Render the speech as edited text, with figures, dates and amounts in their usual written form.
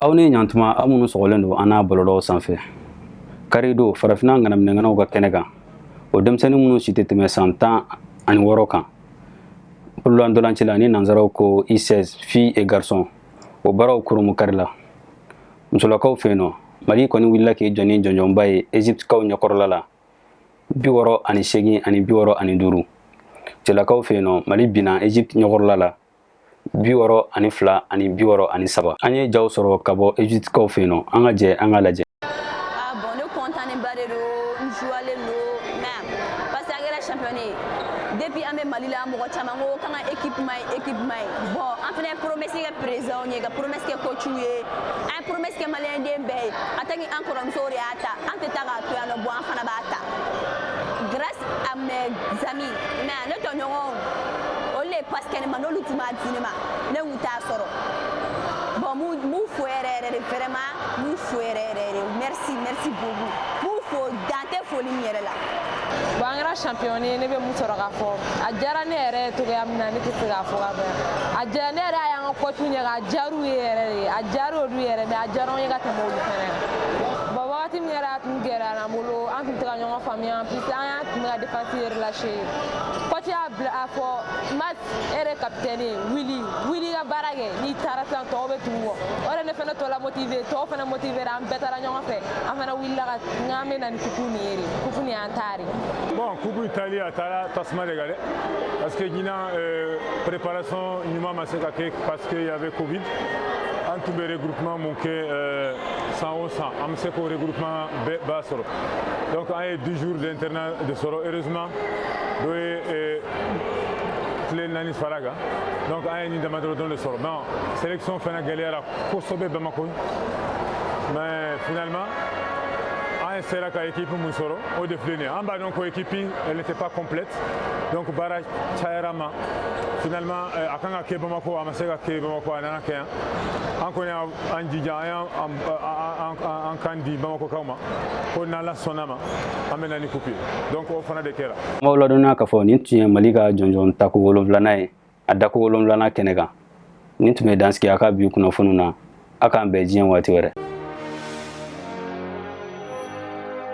Aw ni ɲantuma, aw minnu sɔgɔlen don an n'a bɔlɔlɔw sanfɛ. Karido, farafinna ŋanaminɛŋanaw ka kɛnɛ kan, o denmisɛnnin minnu si tɛ tɛmɛ san 16 kan, bololandolanci la ni nanzaraw ko U16, filles et garçons, o baaraw kurumu kari la. Musolakaw fɛ yen nɔ, Mali kɔni wulila k'i jɔ ni jɔnjɔnba ye Egyptekaw ɲɛkɔrɔla la, 68 ani 65. Cɛlakaw fɛ yen nɔ, Mali binna Egypte ɲɛkɔrɔla la, 62 ani 63. An ye jaw sɔrɔ ka bɔ Egyptekaw fɛ yen nɔ. An ka jɛ an ka lajɛ. Ah bon, ne content ba de don, n joilen don, mais parce que an kɛra champion ye. Depuis an bɛ Mali la, mɔgɔ caman ko k'an ka équipe ma ɲi, équipe ma ɲi. Bon, an fana ye promesse kɛ président ye, ka promesse kɛ coach ye, an ye promesse kɛ maliyɛn den bɛɛ ye. A tɛ an kɔrɔmusow de y'a ta, an tɛ taa k'a to yan nɔ. Bon, an fana b'a ta grâce à mes amis, mais ne tɔɲɔgɔnw, olu de ye passe kɛ ne ma. N'olu tun b'a di ne ma, ne kun t'a sɔrɔ. Bon, m'u fo yɛrɛ yɛrɛ de, vraiment m'u fo yɛrɛ yɛrɛ de. Merci, merci beaucoup. M'u fo, dan tɛ foli min yɛrɛ la. Bon, an kɛra champion ye. Ne bɛ mun sɔrɔ k'a fɔ? A diyara ne yɛrɛ ye cogoya min na, ne tɛ se k'a fɔ ka ban. A diyara ne yɛrɛ, a y'an ka coach ɲɛ k'a diyar'u ye yɛrɛ de. A diyara olu yɛrɛ, mais a diyara anw ye ka tɛmɛ olu fɛnɛ kan. Bon, wagati min yɛrɛ a tun gɛlɛyara an bolo, an tun tɛ ka ɲɔgɔn faamuya, puisque an y'a tun bɛ ka défense relâché. Coach y'a bila a fɔ match: e yɛrɛ capitaine ye, wuli, wuli ka baara kɛ. N'i taara sisan, tɔw bɛ tugu kɔ. O de ne fɛnɛ tɔ la motivé, tɔw fɛnɛ motivé, an bɛɛ taara ɲɔgɔn fɛ. An fɛnɛ wulila ka n k'an bɛ na ni coupe nin ye de, coupe nin y'an ta de. Bon, coupe tali a taara tasuma de kan dɛ, parce que ɲinan préparation ɲuman ma se ka kɛ, parce que y avait Covid. An tun bɛ regroupement mun kɛ san o san, an bɛ se k'o regroupement bɛɛ ba sɔrɔ. Donc an ye 10 jours d'internat de sɔrɔ. Heureusement, dɔ ye tile 4 fara kan. Donc an ye nin damadɔ dɔrɔn de sɔrɔ. Bon, sélection fana gɛlɛyara kosɛbɛ Bamako, mais finalement an sera ka équipe mun sɔrɔ, o de filɛ nin ye. An b'a dɔn ko équipe, elle n'était pas complète, donc baara cayara ma. Finalement, a kan ka kɛ Bamako, a ma se ka kɛ Bamako, a nana kɛ yan. An kɔni y'an jija, an y'an kan di Bamakokaw ma ko n'Ala sɔnna ma, an bɛ na ni coupe ye. Donc o fana de kɛra. An b'aw ladɔnniya k'a fɔ nin tun ye Mali ka jɔnjɔn tako wolonfilanan ye a dako wolonfilanan kɛnɛ kan. Nin tun bɛ dansigi a ka bi kunnafoniw na. A k'an bɛn diɲɛ waati wɛrɛ.